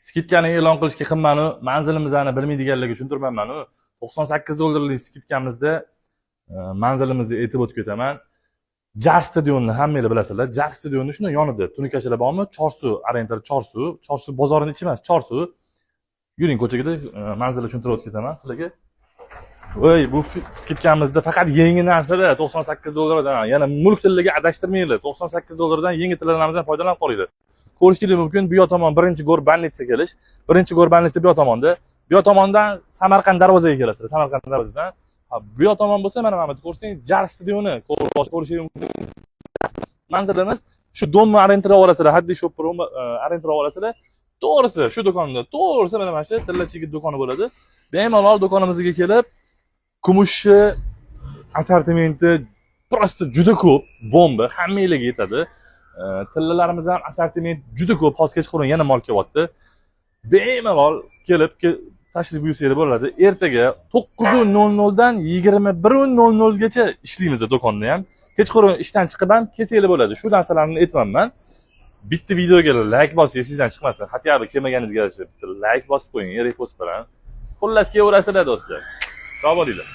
Скидка ni e'lon qilishga qilmanu, manzilimizni bilmaydiganlarga tushuntirmanmanu. 98 dollarlik скидка mizda manzilimizni aytib o'tib ketaman. Jar stadionni hammanglar bilasizlar. Jar stadionni shuni yonida tunikachalar bormi? Chorsu ориентир, Chorsu, Chorsu bozorini ichi emas, Chorsu. Yuring ko'chaga, manzilni tushuntirib o'tib ketaman sizlarga. Voy, bu скидка mizda faqat yangi narsalar 98 dollardan, yana mulk tilliga adashtirmanglar. 98 dollardan yangi tillarimizdan foydalanib qolinglar. Ko'rishingiz mumkin, bu yoq tomon birinchi горбольница kelish. Birinchi горбольница bu yoq tomonda. Bu yoq tomondan Samarqand darvozaga kelasizlar. Samarqand darvozadan. Ha, bu yoq tomon bo'lsa, mana bu ko'rsang, Jar stadioni ko'rishingiz mumkin. Manzilimiz shu дом ni ориентир olasizlar, haddi shu ориентир olasizlar. To'g'risi shu do'konda, to'g'risi mana shu Tillachi yigit do'koni bo'ladi. Bemalol do'konimizga kelib, kumushni assortimenti просто juda ko'p, bomba, hammanglarga yetadi. Tillalarimiz ham assortiment juda ko'p. Hozir kechqurun yana mol kelyapti. Bemalol kelib tashrif buyursanglar bo'ladi. Ertaga 9:00 dan 21:00 gacha ishlaymiz do'konda ham. Kechqurun ishdan chiqib ham kelsanglar bo'ladi. Shu narsalarni aytmayman. Bitta videoga layk bosish esingizdan chiqmasin. Хотя бы kelmaganingizga bitta layk bosib qo'ying, repost bilan. Xullas, kelaverasizlar, do'stlar. Sog' bo'linglar.